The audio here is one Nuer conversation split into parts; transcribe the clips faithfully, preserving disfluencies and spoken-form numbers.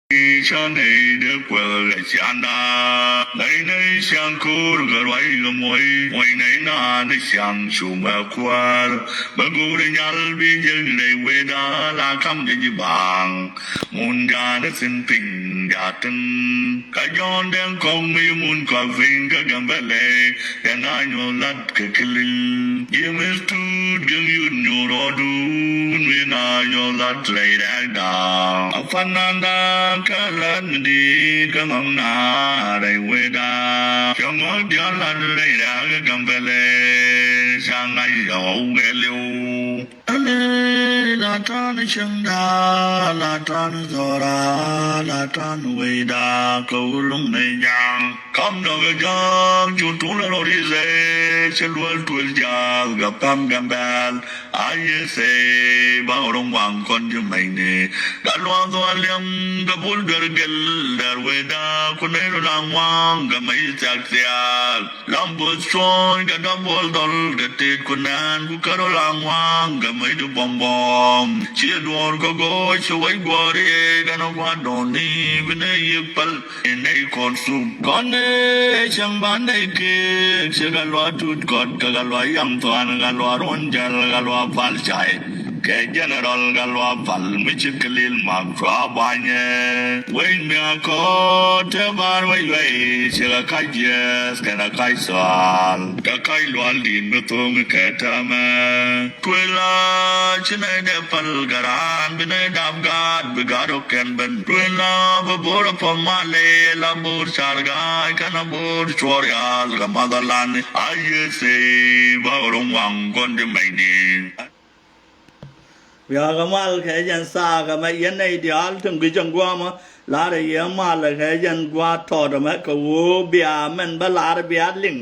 Ca nɛy dee kuɛth kɛ cianda. Nɛy nɛy ciaŋ ko̱o̱r kɛ ruac kɛ muɔ̱c. Muɔ̱c nɛy naan dee ciaŋ cum ɛ kuäär. Bɛ go̱o̱r nyal bi jek nɛy wecda la ka̱m jɛ ji̱ baaŋ. Mun ja̱a̱n dee thi̱n piny ja̱a̱ thi̱n. Kä Jɔ̱ɔ̱n Dɛŋ Kɔŋ mi mun kɔk piny kä Gambɛlɛ. Yɛn a nyuɔ̱th lat kɛ kilil. Ji̱ mi tuut gɛŋ yut nyuur rɔɔdun wi̱n a nyuɔ̱th lat rɛy rɛɛkda. A pananda kä lat mi di̱i̱t kä ŋɔ̱ŋna rɛy wecda. Cɛ ŋɔ̱k diaal lat rɛy rɛɛk kä Gambɛlɛ. Ca ŋa̱c yɔw kɛ liw. Ëë la ta̱a̱n cieŋda, la ta̱a̱n dhɔra, la ta̱a̱n wecda kɛ wulum ni ja̱a̱ŋ. Kam dɔ̱k ɛ ja̱a̱ŋ cu tuŋ lɛ rɔ ri̱th ɛ cɛ luäl tuël ja̱a̱th kɛ päm Gambɛl. A yɛ thɛy ba rɔ ŋuaŋ kɔn ji̱ mɛyni. Gat luaŋ dhɔaal liɛm kɛ bul duer gel dɛr wecda ku nɛy rɔ la ŋuaŋ kɛ mɛy thiak thiaak. Lam bo̱th cuɔ̱ɔ̱ny kɛ dɔ̱p buɔl dhɔl kɛ tet ku nɛɛn ku kärɔ la ŋua̱a̱ŋ kɛ mec di buɔ̱m buɔ̱m. Ciɛ duɔ̱ɔ̱r kɛ go̱o̱c ci wec guɔ̱ɔ̱r i̱ kɛn ɛ gua̱a̱r dɔ̱ɔ̱ni bi nɛ yiëk päl in nɛy kɔn thuk. Kɔn dee cäŋ ban nɛy kek ci kɛ lua̱a̱ tut kɔt kɛ kɛ lua̱a̱ yaŋ thuan kɛ lua̱a̱ ruɔ̱n jäl kɛ lua̱a̱ pal cay. Kɛ general kä luaak pal mi ci kɛ lil mak cua banyɛ. Wec mi a kɔɔt te bar wec wec ci kɛ kac jiɛth kɛn a kac thɔal. Kɛ kac lual din bi thoŋ kɛ tɛmɛ. Tuec la ci nɛy dee pal kɛ raan bi nɛy dap gaat bi gaat ɔ kɛn ben. Tuec la bi bo̱r a pɔm malɛ la bo̱r car ga̱a̱c kɛn a bo̱r cuɔr yath kɛ math a lan. A yeth ëë ba rɔ ŋuaŋ kɔn di mɛcni. Bia kɛ mal kɛ jɛn thaak ɛmɛ yɛn nɛy diaal tin gui̱c ɛn gua̱a̱mä. La̱rä yɛ mal kɛ jɛn gua̱a̱th tɔɔt ɛmɛ kɛ ɣöö bia mɛn bä la̱r bia liŋ.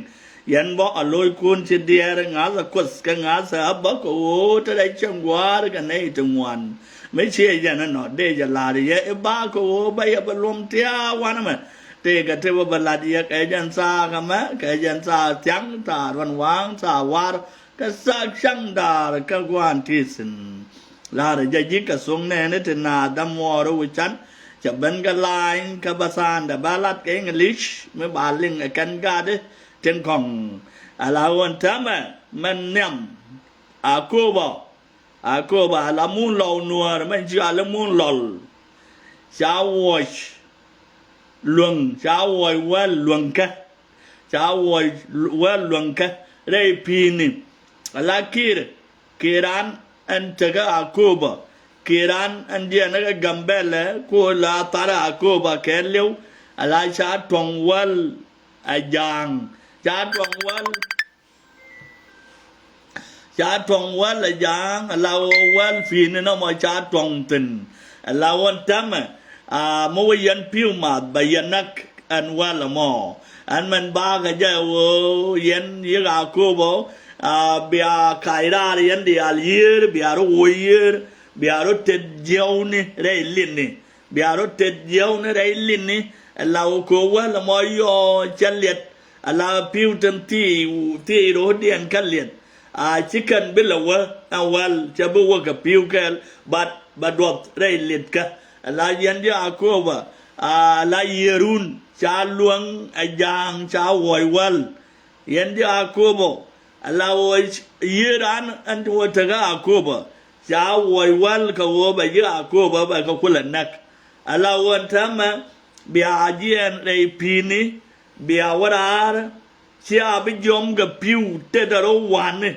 Yɛn bä a lo̱ckun ci diɛɛr ŋa̱thä kuoth kɛ ŋa̱thä a bä kɛ ɣöö te rɛy cieŋ gua̱a̱r kɛ nɛy ti ŋuan. Mi ciɛ yɛn ɛnɔ dee jɛ la̱r yɛ i̱ ba kɛ ɣöö bä yɛ bä luɔ̱m tia̱a̱ wanɛ mɛ. Tëëkɛ ti bä bä la̱t yɛ kɛ jɛn thaak ɛmɛ kɛ jɛn thaak thiaŋ thaak ruɔ̱n wa̱a̱ŋ thaak wa̱a̱r. Kä thaak caŋ da̱a̱r kä gua̱a̱n ti thi̱n. La̱rä jɛ ji̱ kɛ thoŋ nɛɛni ti naath dämuɔɔr wi̱can. Cɛ ben kɛ la̱a̱ny kä bä tha̱a̱ndɛ bä lat kɛ English mi ba liŋ ɛ kɛn ga̱a̱di tin kɔ̱ŋ. Ala ɣöö ɛn täämɛ mɛn nhiam. Akoba. Akoba ala mun lɔw nuäär mɛn ci ala mun lɔl. Ca wuɔc luäŋ ca wuɔc wäl luäŋkä. Ca wuɔc wäl luäŋkä rɛy pi̱i̱ni. Ala ki̱i̱r ki̱i̱ran ɛn tekä Akoba. Ki̱i̱ran ɛn diɛn ɛ kɛ Gambɛlɛ ku la thar Akoba kɛ li̱w. Ala ca tuɔ̱ŋ wäl a ja̱a̱ŋ ca tuɔ̱ŋ wäl. Ca tuɔ̱ŋ wäl ɛ ja̱a̱ŋ ala ɣöö wäl pi̱i̱ni nɔmɔ ca tuɔ̱ŋ thi̱n. Ala ɣöö ɛn täämɛ a mi wä yɛn pi̱w math bɛ yɛn näk ɛn wäl ɛmɔ. Ɛn mɛn bakɛ jɛ ɣöö yɛn yik Akobo a bia kac raar yɛn diaal yiëër bia rɔ woc yiëër bia rɔ tet jiɛwni rɛy litni. Bia rɔ tet jiɛwni rɛy litni. Ala ɣöö kɛ wäl ɛmɔ yɔɔ cɛ liɛt. Ala pi̱w tin thiec thiec ro̱o̱diɛn kä liɛt. A ci kɛn bi lɛ wä ɛn wäl cɛ bi wä kɛ pi̱w kɛɛl. But bɛ duɔth rɛy litkä. Ala yɛn di Akoba ala yiëërun ca luäŋ ɛ ja̱a̱ŋ ca wuɔc wäl. Yɛn di Akobo ala ɣöö yiëë raan ɛn ti wä tekä Akoba. Ca wuɔc wäl kɛ ɣöö bɛ ji̱ Akoba bɛ kɛ kulɛ näk. Ala ɣöö ɛn täämɛ bia jiɛɛn rɛy pi̱i̱ni bia wä raar. Cia bi jiɔm kɛ pi̱w tetdɛ rɔ wa̱ni.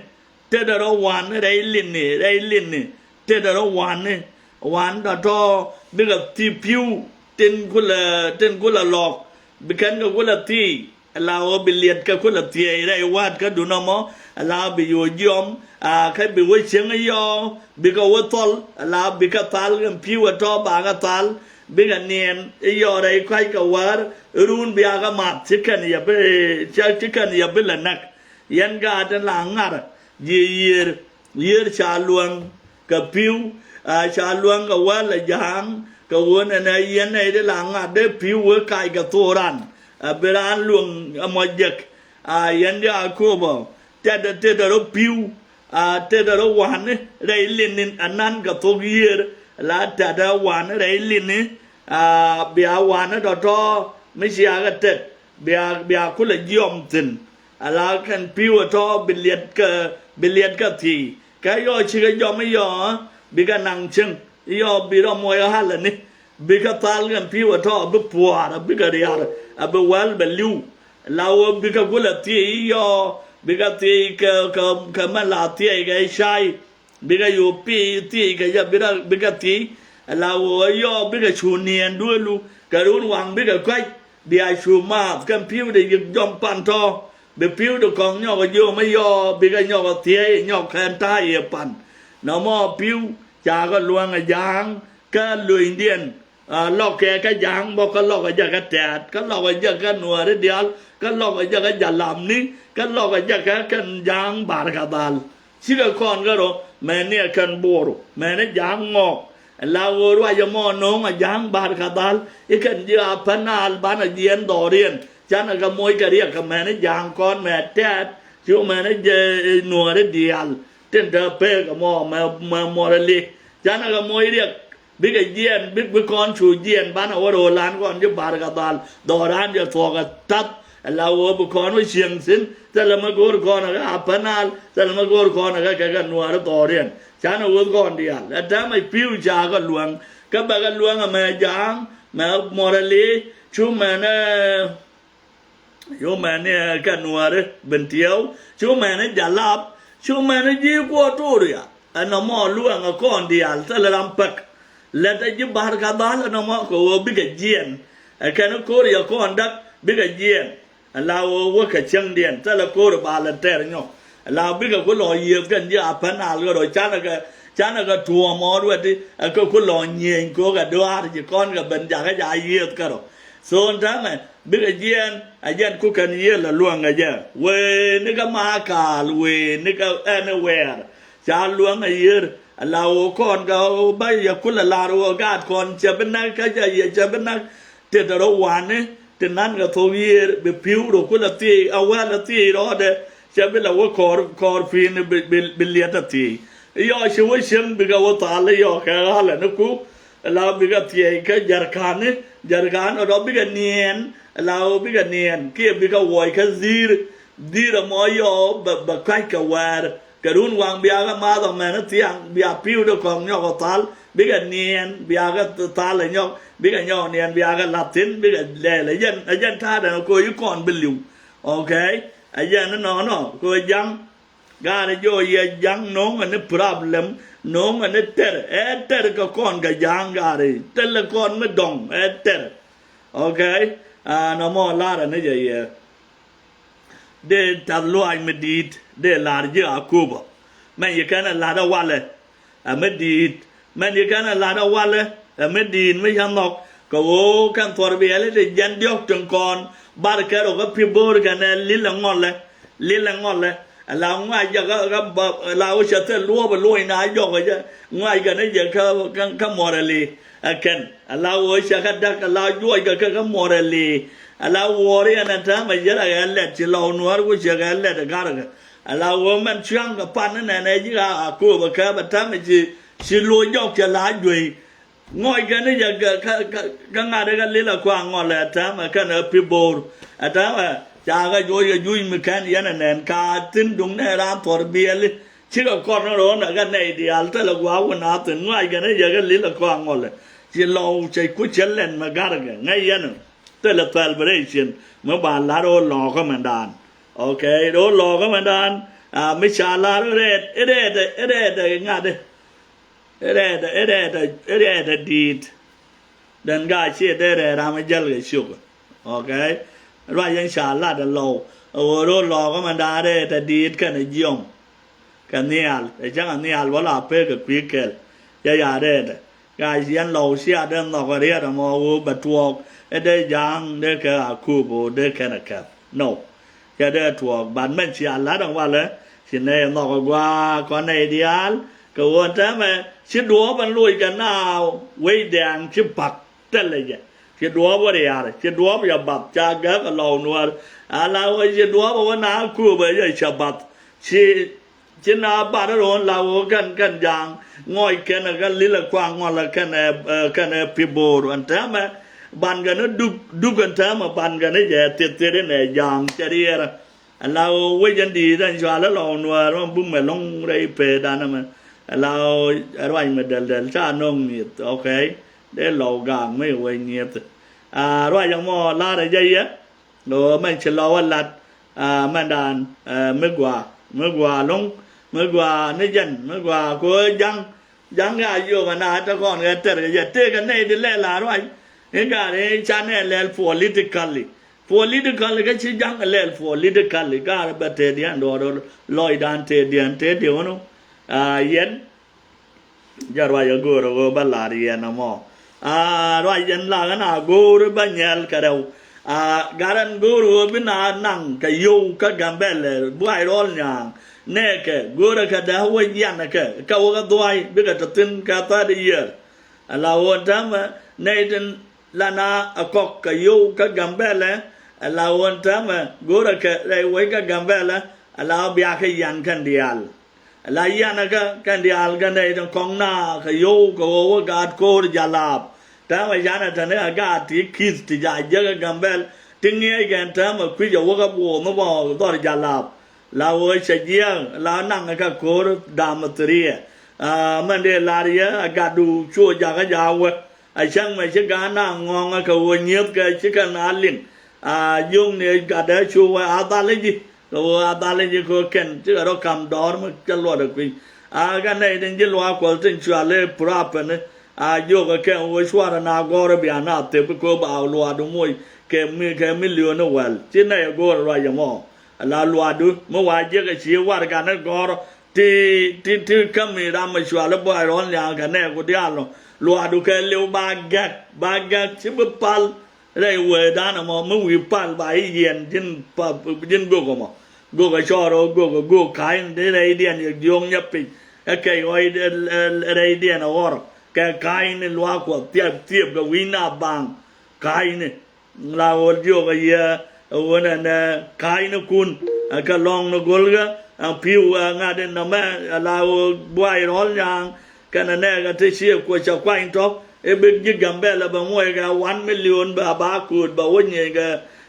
Tetdɛ rɔ wa̱ni rɛy litni rɛy litni. Tetdɛ rɔ wa̱ni. Wa̱n dɔ̱tɔ̱ bikɛ thi̱i̱ pi̱w tin kulɛ tin kulɛ lɔɔk. Bi kɛn kɛ kulɛ thi̱i̱. Ala ɣöö bi liɛt kɛ kulɛ thiɛɛc rɛy wa̱a̱t kä dunɔmɔ. Ala ɣöö bi yo̱o̱ jiɔm a kä bi wä cieŋ yɔɔ bikɛ wä thɔl. Ala ɣöö bikɛ thal kɛ pi̱w ɛ tɔ̱ bakɛ thal. Bikɛ niɛn yɔɔ rɛy kɔ̱a̱c kɛ wäär. Run biakɛ math ci kɛn yɛ bi ci kɛn yɛ bi lɛ näk. Yɛn gaat in la ŋa̱r ji̱ yiër. Yiër ca luäŋ kɛ pi̱w. A ca luäŋ kɛ wäl ɛ ja̱a̱ŋ kɛ ɣöö nɛnɛ yɛn nɛy di la ŋa̱r dee pi̱w wee kac kɛ thok ran. A bi raan luäŋ ɛmɔ jek. A yɛn di Akobo tɛtdɛ tɛtdɛ rɔ pi̱w. A tɛtdɛ rɔ wa̱ni rɛy litni anan kɛ thok yiër. La tɛtdɛ wa̱ni rɛy litni. Aa, bia wanɛ tɔ̱tɔ̱ mi cia kɛ tek, bia, bia kulɛ jiɔm thi̱n. Ala kɛn pi̱w ɛ tɔ̱ bi liɛt kɛ, bi liɛt kɛ thi̱i̱. Kɛ yɔ cikɛ jɔm i̱ yɔ, bikɛ naŋ cieŋ. I̱ yɔ bi rɔ muɔc ɣa̱lɛ ni. Bikɛ thal kɛn pi̱w ɛ tɔ̱ bi pua̱a̱r, bikɛ ria̱r, a bi wäl bɛ li̱w. La wä bikɛ kulɛ thiec i̱ yɔ, bikɛ thiec kɛ, kɛ, kɛ mɛ la thiec kɛ cay. Bikɛ yo̱o̱p pi̱i̱ thiec kɛ jɛ, bikɛ, bikɛ thiec. Ala wä yɔ bikɛ cu niɛn duelu, kɛ run waŋ bikɛ kua̱c. Bia cu maath kɛn pi̱w de yik jɔm pan tɔ̱. Bi pi̱w de kɔŋ nyɔk a jiöm a yɔ, bikɛ nyɔk a thiec, nyɔk kɛn ta̱a̱ yɛ pan. Nɔmɔ pi̱w, ca kɛ luäŋ a ja̱a̱ŋ, kä luenydiɛn. Aa, lɔk kɛ kä ja̱a̱ŋ bä, kä lɔk a jɛ kä tɛ̈t, kä lɔk a jɛ kä nuääri diaal, kä lɔk a jɛ kä jalamni, kä lɔk a jɛ kä kɛn ja̱a̱ŋ bar kɛ dhal. Cikɛ kɔn kä rɔ, mɛni ɛ kɛn Bor, mɛni ja̱a̱ŋ ŋɔk. La ɣöö ruac ɛmɔ no̱o̱ŋ a ja̱a̱ŋ bar kɛ dhal, i̱ kɛn ji̱ a pɛn al banɛ jiɛn dhɔriɛn. Canɛ kɛ moc kɛ riɛk kɛ mɛni ja̱a̱ŋ kɔn mɛ tɛ̈t, ci mɛni jɛ nuääri diaal. Tin te pek ɛmɔ mɛ, mɛ muɔrɛ li. Canɛ kɛ moc riɛk. Bikɛ jiɛn, bik, bi kɔn cu jiɛn banɛ wä ro̱o̱lan kɔn ji̱ bar kɛ dhal. Dhɔran jɛ thuɔ̱k ɛ tath. Ala wä bi kɔn wä cieŋ thi̱n. Thilɛ mi go̱o̱r kɔn ɛ kɛ a pɛn al. Thilɛ mi go̱o̱r kɔn ɛ kɛ kɛ kɛ nuäär dhɔriɛn. Canɛ wä kɔn diaal. Ɛ tɛmɛ pi̱w ca kɛ luäŋ. Kä bɛ kɛ luäŋ ɛmɛ ja̱a̱ŋ. Mɛ muɔrɛ li. Cu mɛn ɛ Cu mɛni ɛ kɛ nuääri Bentiu, cu mɛni Jalap, cu mɛni ji̱ Ekuatoria. Ɛn nɔmɔ luäŋ ɛ kɔn diaal thilɛ ram pek. Lɛt ɛ ji̱ bar kɛ dhal ɛn nɔmɔ kɛ ɣöö bikɛ jiɛn. Ɛ kɛn ko̱r yɛ kɔn däk bikɛ jiɛn. Ɛ la ɣöö wä kɛ cäŋdiɛn thilɛ ko̱r ɛ ba lɛ tɛr nyɔk. Ɛ la bikɛ ku lɔ yiëëth kɛn ji̱ a pɛn al ɣöö canɛ kɛ, canɛ kɛ tuɔɔm ɔɔt wɛt i̱ ɛ kɛ ku lɔ nyiëëny ko̱k ɛ duaar ji̱ kɔn kɛ ben jakä ja yiëëth kärɔ. So ɛn täämɛ bikɛ jiɛɛn a jɛn ku kɛn yiëë lɛ luäŋ kɛ jɛ. Wëë ni kä Makal, wëë ni kä anywhere. Ca luäŋ a yiër a la wä kɔn kɛ bä yɛ kulɛ lar wä gaat kɔn cɛ bi näk kä jɛ yɛ cɛ bi näk. Ti te rɔ wani ti nan kɛ thok yiër bi pi̱w rɔ kulɛ thiec a wɛl a thiec rɔɔdɛ. Cɛ bi la wä kɔɔr, kɔɔr pi̱i̱n bi, bi, bi liɛt a thiec. Yɔ ci wä cieŋ bikɛ wä thal yɔ kɛ ɣalɛ ni ku. La bikɛ thiec kä jarkani, jarkan rɔ bikɛ niɛn, la wä bikɛ niɛn kiɛ bikɛ wuɔc kä dhi̱i̱r. Dhi̱i̱r ɛmɔ yɔ bɛ, bɛ kua̱c kɛ wɛɛr. Kɛ run waŋ biakä math ɔmɛn thiaŋ bia pi̱w de kɔŋ nyɔk ɔ thal. Bikɛ niɛn biakä thal ɛ nyɔk, bikɛ nyɔk niɛn biakä lath thi̱n bikɛ lɛl ɛ jɛn, ɛ jɛn ta̱a̱dɛn ɛ koc i̱ kɔn bi li̱w. Okay. Ɛ jɛn inɔnɔ kɛ ja̱ŋ. Gaari jɔɔ yɛ ja̱ŋ no̱o̱ŋ ani problem, no̱o̱ŋ ani tɛr, ɛ tɛr kɛ kɔn kɛ ja̱a̱ŋ gaari, tɛlɛ kɔn mi dɔŋ, ɛ tɛr. Okay. Aa, nɔmɔ lar ani jɛ yɛ. Dee tath luaac mi di̱i̱t, dee lar ji̱ a kuupä. Mɛn yi kɛn ɛ lat ɛ walɛ. Ɛ mi di̱i̱t. Mɛn yi kɛn ɛ lat ɛ walɛ, ɛ mi di̱i̱t mi ca nhɔk. Kɛ ɣöö kɛn thuɔr biɛli ti jɛn diɔ̱k tin kɔn. Bar kɛ rɔ kä pi bo̱o̱r kɛn ɛ lil ɛ ŋɔlɛ. Lil ɛ ŋɔlɛ. Ɛ la ŋuac jɛ kä, kä ba, ɛ la wä cɛ thil luɔ̱ɔ̱p ɛ luɔ̱ny na jɔk ɛ jɛ. Ŋuac kɛn ɛ jɛ kä, kä, kä muɔrɛ li. Ɛ kɛn. Ɛ la wä cɛ kä däk, ɛ la juɔc kɛ kä, kä muɔrɛ li. Ɛ la wuɔ̱ɔ̱r yɛn ɛ täämɛ jɛ rɛ ɛ lɛt ci lɔw nuäär wä cɛ kɛ lɛt ɛ garkɛ. Ala wä mɛn cua̱ŋ kɛ pan ni nɛn ɛ ji̱ a kööp ɛ kääp ɛ täämɛ ci, ci lo̱c jɔk cɛ la juey. Ŋɔc kɛn ni jɛ kä, kä, kä, kä ŋa̱t ɛ kɛ lil ɛ kua̱ŋ ŋɔl ɛ täämɛ kɛn ɛ pi bo̱o̱r. Ɛ täämɛ ca kɛ juɔc kɛ juuc mi kɛn yɛn ɛ nɛn ka thi̱n duŋ nɛ raan thuɔ̱r biɛli. Cikɛ kɔn ni ro̱o̱n ɛ kɛ nɛy diaal thilɛ gua̱a̱k wä na thi̱n ŋɔc kɛn ni jɛ kɛ lil ɛ kua̱ŋ ŋɔl ɛ. Ci lɔw cɛ ku cɛ lɛn mɛ garkɛ ŋäc yɛn ɛ. Thilɛ celebration mi ba lar ɣöö lɔɔkä mɛndan. Okay, ɣöö lɔɔkä mɛndan. A mi ca lar rɛɛt, rɛɛt, rɛɛt ŋa̱t. Rɛɛt, rɛɛt, rɛɛt di̱i̱t. Den gaa ciɛ dee rɛɛt ram jäl kɛ ciök. Okay. Ruac yɛn ca lat ɛ lɔw ɣöö ɣöö lɔɔkä mɛndan rɛɛt di̱i̱t kɛnɛ jiɔm. Kɛ nhial ɛ cäŋ a nhial wä la pek kɛ kui̱ kɛl. Cɛ ya rɛɛt. Gaa yɛn lɔw cia dee nhɔk ɛ riɛt ɛmɔ ɣöö bɛ tuɔɔk ɛ dee ja̱a̱ŋ dee kɛ a kööp ɣöö dee kɛn ɛ kɛp. No. Cɛ dee tuɔɔk, but mɛn cia la̱t ɛn walɛ ci nɛy nhɔk ɛ gua̱a̱k kɔn nɛy diaal. Kɛ ɣöö ɛn täämɛ ci duɔɔp ɛn loc kɛ naaw wec dɛɛŋ ci pa̱k. Thilɛ jɛ ci duɔɔp wä riaar, ci duɔɔp yɛ bath ca gäk ɛ lɔw nuäär. Ala wä ci duɔɔp ɛ wä na kööp ɛ yɛ cɛ bath. Ci Ci na bat ro̱o̱n la ɣöö kɛn kɛn ja̱a̱ŋ ŋɔc kɛn ɛ kɛ lil ɛ kuaŋ ŋɔl ɛ kɛn ɛ, ɛ, kɛn ɛ pi bo̱o̱r ɛn täämɛ. Ban kɛn ɛ dup, dup ɛn täämɛ ban kɛn ɛ jɛ thieth thieth in ɛ ja̱a̱ŋ cɛ riɛɛrä. Ɛ la ɣöö wec ɛn di̱i̱t ɛn cual ɛ lɔw nuäär mɛ bumɛ lo̱ŋ rɛy pee danɛ mɛ. Ɛ la ɣöö ɛ ruac mɛ dɛl dɛl ca nöŋ mi̱eth, okay. Dee lɔw gaak mi wec nyieth. Aa, ruac ɛmɔ la̱rä jɛ yɛ. Ɣöö mɛn ci lɔw ɛ lat, aa, mɛn daan, aa, mi gɔaa, mi gɔaa lo̱ŋ, mi gɔaa ni jɛn, mi gɔaa kɛ ɣöö ja̱ŋ, ja̱ŋ kɛ a yio̱o̱k ɛn a te kɔn kɛ tɛr kɛ jɛ tëëkɛ nɛy ti lɛl a ruac. I̱ gaari ca nɛ lɛl politically. Politically kä ci ja̱ŋ kɛ lɛl politically gaari bɛ tëëdiɛn duɔ̱ɔ̱r lɔcdan tëëdiɛn tëëdiɛn wänɔ. Aa, yɛn. Jɛ ruac ɛ go̱o̱r ɛ ɣöö bä lar yɛn ɛmɔ. Aa, ruac yɛn la ɣän a go̱o̱r bä nyɛl kɛ rɛw. Aa, gat ɛn go̱o̱r ɣöö bi na naŋ kɛ yio̱w kä Gambɛlɛ buay rɔl nyaaŋ. Nɛɛkɛ go̱o̱rɛ kɛ dee wä yian ɛ kɛ kɛ wä kɛ dhuay bikɛ te thi̱n kɛ thirty year. Ala ɣöö täämɛ nɛy tin la na ɛ kɔk kɛ yio̱w kä Gambɛlɛ. Ala ɣöö täämɛ go̱o̱rɛ kɛ rɛy wec kä Gambɛlɛ. Ala ɣöö biakɛ yian kɛn diaal. La yianä kä kɛn diaal kɛn nɛy tin kɔŋ na kɛ yio̱w kɛ ɣöö wä gaat ko̱o̱r jalap. Täämɛ canɛ tɛn i̱ a gaat ti ki̱th ti ca jiäk ɛ Gambɛl ti ŋi̱eec kɛn täämɛ kui̱c ɛ wä kä buɔɔth mi bä dhɔr jalap. La ɣöö cɛ jiääk la naŋ kä ko̱o̱r dam thiriɛ. Aa, mɛn dee lar yɛ a gatdu cuɔ jakä jakä wä. A cäŋ mɛ ci gaan na ŋɔ̱ɔ̱ŋä kɛ ɣöö nyieth kɛ ci kɛn a liŋ. A jiökni gatdɛ cu wä a dhal i̱ ji̱ kɛ ɣöö a dhal i̱ ji̱ kɛ ɣöö kɛn ci kɛ rɔ ka̱m dɔɔr mi cä luɔt ɛ kui̱. A kɛ nɛy tin ji̱ luaak kuɔth tin cual i̱ purapɛni. A jiök ɛ kɛn ɣöö cuarɛ na gɔ̱rä bia na thep kɛ ɣöö ba luaadu moc kɛ mi kɛ milion i̱ wäl ci nɛy ɛ go̱o̱r ruac ɛmɔ. Ala luaadu mi wa jiäk ɛ ci warɛgani gɔ̱rä. Ti ti ti kämi ram mi cuali buay rɔl nhial kɛ nɛɛku diaal nɔ. Luaadu kɛ liw ba gɛk ba gɛk ci bi pal. Rɛy wee dan ɛmɔ mi wi̱i̱ pal ba i̱ yiɛn ji̱n pa ji̱n gök ɛmɔ. Gök ɛ cɔɔr ɛ gök ɛ gök ka̱ny ni rɛydiɛn yɛ jiöŋ nyɛ piny. Ɛ kɛc ɣɔc rɛydiɛn ɛ ɣɔr kɛ ka̱ny ni luaak kuɔth thiep thiep kɛ wi̱i̱ na baŋ. Ka̱ny ni la ɣöl jiök ɛ yɛ ɛ ɣöö nɛnɛ ka̱a̱cnikun ɛ kɛ lɔ̱ŋ ni go̱lkɛ ɛ pi̱w ɛ ŋa̱t in nɔmɛ ɛ la ɣöö buay rɔ̱l nyaaŋ. Kɛnɛ nɛɛkɛ te ciɛ kuɔc cɛ kuany tɔ̱ i̱ bi ji̱ Gambɛlɛ bɛ ŋuɔc kɛ one million bɛ a ba kööt bɛ wä nyiec kɛ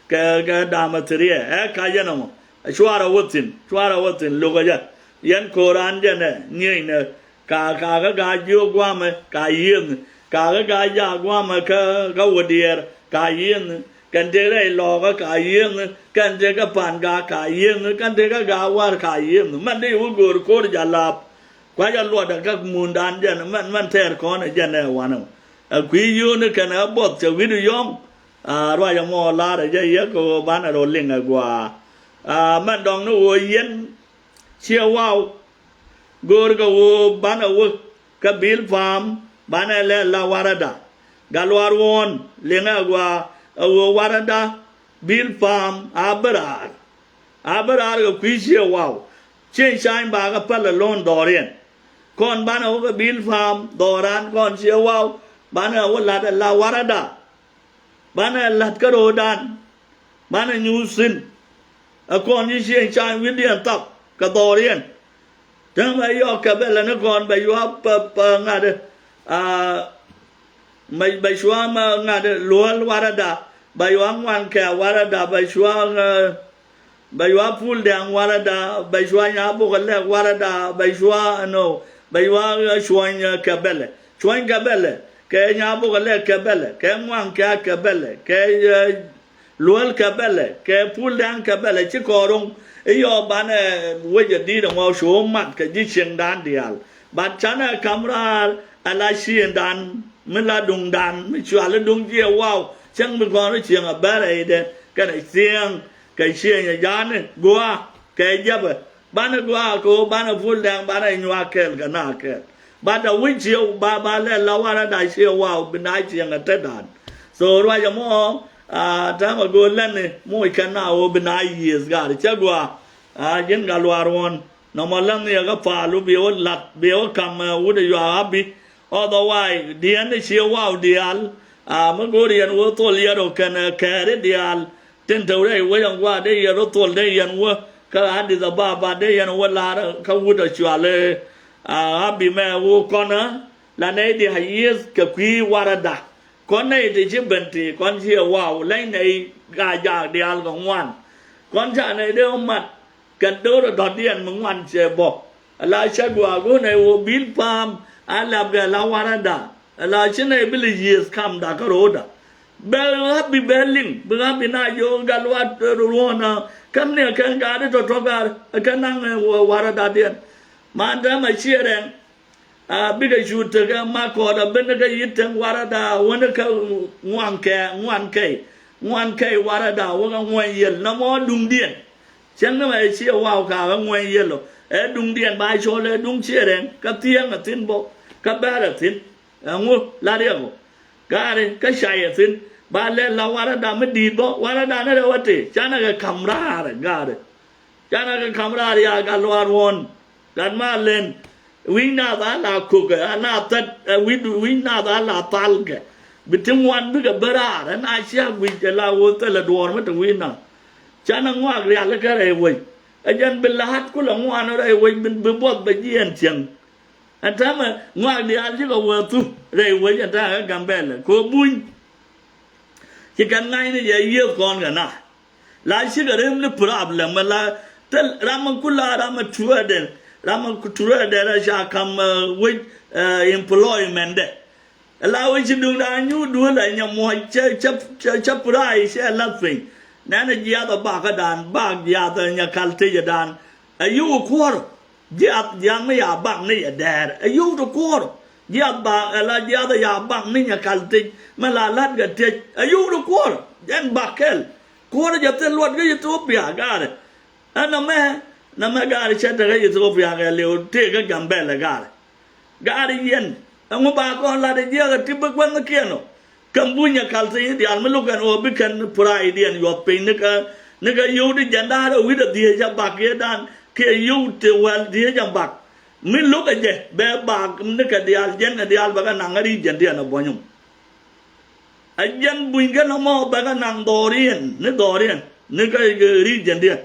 kɛ kɛ damɛ thiriɛ ɛ ka̱c ɛn ɛmɔ. Cuarɛ wä thi̱n cuarɛ wä thi̱n lo̱kɛ jɛ. Yɛn ko̱o̱ran jɛnɛ nyiecnɛ. Ka kakä gaa jiök guamɛ ka yiëëthni kakä gaa jaak guamɛ kä kä wä diɛɛr ka yiëëthni kɛn tëë rɛy lɔɔkä ka yiëëthni kɛn tëë kä pan gaa ka yiëëthni kɛn tëë kä gaa war ka yiëëthni mɛn dee wä göör ko̱r ja laap. Kua̱c a luɔtdɛ kä mundan jɛn mɛn mɛn tɛɛr kɔn ɛ jɛn ɛ wanɛ ɛ kui̱ yio̱o̱ni kɛn ɛ buɔth cɛ wi̱cdu yɔ̱ŋ. A ruac ɛmɔ laarɛ jɛ yɛ kɛ ɣöö banɛ rɔ liŋ ɛ gua̱a̱. A mɛn dɔ̱ŋ ni ɣöö yɛn ciɛ waw. Go̱o̱rkɛ ɣöö banɛ wä kä bil pa̱a̱m banɛ lɛ la warada. Gat luaar ɣɔ̱ɔ̱n liŋɛ a gɔaa ɛ ɣöö warada bil pa̱a̱m a bi raar. A bi raar kɛ kui̱ ciɛ waw. Cieŋ ca̱ny ba kɛ päl ɛ lo̱n dhɔriɛn. Kɔn banɛ wä kä bil pa̱a̱m dhɔran kɔn ciɛ waw. Banɛ wä la̱t ɛ la warada. Banɛ la̱t kä ro̱o̱dan. Banɛ nyuuth thi̱n. Ɛ kɔn ci cieŋ ca̱ny wi̱cdiɛn thap kɛ dhɔriɛn. Täämɛ yɔɔk kɛ bɛlɛ ni kɔn bɛ yua̱a̱ pɛ pɛ ŋa̱t. Aa, bɛ bɛ cua̱ mɛ ŋa̱t luäl warada. Bɛ yua̱a̱ ŋuan kɛ warada bɛ cua̱ ŋä. Bɛ yua̱a̱ pul dɛŋ warada bɛ cua̱ nyaa bok ɛ lɛk warada bɛ cua̱ ɛnɔ. Bɛ yua̱a̱ cuɔ̱ny kɛ bɛlɛ cuɔ̱ny kɛ bɛlɛ kɛ nyaa bok ɛ lɛk kɛ bɛlɛ kɛ ŋuan kɛ kɛ bɛlɛ kɛ. Luäl kɛ bɛlɛ kɛ pul dɛŋ kɛ bɛlɛ ci kɔɔr ro̱ŋ. I̱ yɔɔ banɛ wec ɛ di̱i̱t ɛŋɔ cuɔ mat kɛ ji̱ cieŋdan diaal. Bat canɛ ka̱m raar ala cieŋdan mi la duŋdan mi cuali duŋ jiɛ waw. Cäŋ mi kɔn ri cieŋ ɛ bɛr ɛ idɛ kɛnɛ cieŋ kɛ cieŋ ɛ ja̱a̱ni gua̱a̱ kɛ jɛpɛ. Banɛ gɔaa kɛ ɣöö banɛ pul dɛŋ banɛ nyuak kɛɛl kɛ na kɛɛl. Bat a wi̱c ciɛ ba ba lɛ la warɛ da ciɛ waw bi na cieŋ ɛ tetdan. So ruac ɛmɔ a täämɛ go̱o̱r lätni moc kɛn na ɣöö bi na yiëëth gar cä gɔaa. A ji̱n gat luaar ɣɔ̱n nɔmɔ lätni ɛ kä paal wä bi wä lath bi wä ka̱m ɛ wut ɛ yuaak a bi. Otherwise diɛn ni ciɛ waw diaal. A mi go̱o̱r yɛn wä thol yɛn rɔ kɛn ɛ kɛɛri diaal. Tin te wä rɛy wec ɛn gua̱a̱ dee yɛn rɔ thol dee yɛn wä. Kä Addis Ababa dee yɛn wä lar kä wut a cual i̱, a, Abiy mɛ wä kɔn ɛ la nɛy di a yieth kɛ kui̱ warada. Kɔn nɛy ti ci ben ti kɔn ci ɛ waw lɛny nɛy ka jaak diaal kɛ ŋuan. Kɔn ca nɛy dee wä mat kɛn do̱r ɛ dɔ̱diɛn mi ŋuan cɛ bɔ. Ala cä guaak wä nɛy wä bil pa̱a̱m a lap kɛ la warada. Ala ci nɛy bi lɛ yieth kamda kä ro̱o̱da. Bɛ ɣa̱p bi bɛ liŋ bi ɣa̱p bi na yo̱o̱ gal wat ruɔ̱ɔ̱n a käm ni a kɛn gaat tɔ̱tɔ̱ gar a kɛn naŋ ɛ wä warada diɛn. Man däm a ciɛ rɛŋ. A bikɛ cu tekɛ ma kɔɔt a ben kä yi̱t teŋ warada wäni kä ŋuankɛ ŋuankɛy ŋuankɛy warada wäkɛ ŋuɛny yɛl nɔmɔ duŋdiɛn. Cäŋ ni mɛ ciɛ waw kakä ŋuɛny yɛl ɔ ɛ duŋdiɛn ba cɔl ɛ duŋ ciɛ rɛŋ kä thiɛŋ a thi̱n bɔ kä bɛr a thi̱n. Ɛŋu la riɛk ɔ gaari kä cay a thi̱n ba lɛ la warada mi di̱i̱t bɔ warada ni rɛw a tëë canɛ kɛ ka̱m raar gaari. Canɛ kɛ ka̱m raar ya gat luaar ɣɔ̱ɔ̱n. Gat ma lɛn wi̱c nath a la kokɛ a na thät ɛ wi̱c wi̱c nath a la thalkɛ. Bi ti ŋuan bikɛ bä raar ɛ na ciak wi̱c ɛ la ɣöö thilɛ duɔ̱ɔ̱r mi te wi̱c nath. Canɛ ŋuak rialikä rɛy wec ɛ jɛn bi la̱a̱t kulɛ ŋuan rɛy wec bi buɔth bɛ jiɛɛn cieŋ. Ɛn täämɛ ŋuak diaal cikɛ wee thuk rɛy wec ɛn täämɛ kä Gambɛlɛ kɛ ɣöö buny. Ci kɛn ŋa̱cni jɛ yiëëth kɔn kɛ na. La cikɛ rim ni problem la thil ram mi kula ram mi tuɛɛdɛ ram mi tuɛɛdɛ ra ca kam wec employment dɛ. La wec ci duŋ daa nyuur duel a nyɛ muɔc cɛ cɛ cɛ pray cɛ lath piny. Nɛn a jiath a bakä dan bak jiath a nyɛ kal tec a dan. A yio̱w kuɔr jiath jiath mi ya bak ni yɛ dɛɛr a yio̱w ti kuɔr. Jiath ba la jiath a ya bak ni nyɛ kal tec mi la lat kɛ tec a yio̱w ti kuɔr. Jɛn bak kɛl. Kuɔrä jɛ thil luɔt kä Ethiopia gaarɛ. Ɛn nɔmɛ nɔmɛ gaarɛ cɛ tekɛ Ethiopia kɛ liw tëë kä Gambɛlɛ gaarɛ. Gaarɛ yɛn ɛŋu ba kɔn lat ɛ jiɛk ɛ ti bi gua̱thnikiɛn ɔ. Kɛm bunyɛ kal thi̱n diaal mi lo̱k kɛn ɣöö bi kɛn puraidiɛn yuɔth piny ni kä ni kä yio̱w di jɛn da̱a̱r ɛ wi̱cdɛ dhieec ɛ bak yɛ dan kiɛ yio̱w ti wɛl dhieec ɛ bak. Mi lo̱k ɛ jɛ bɛ bak ni kɛ diaal jɛn ɛ diaal bɛ kɛ naŋ ɛ ri̱c jɛn diɛn ɛ buɔ̱nyum. A jiɛn buny kɛ nɔmɔ bɛ kɛ naŋ dhɔriɛn ni dhɔriɛn ni kä ri̱c jɛn diɛn.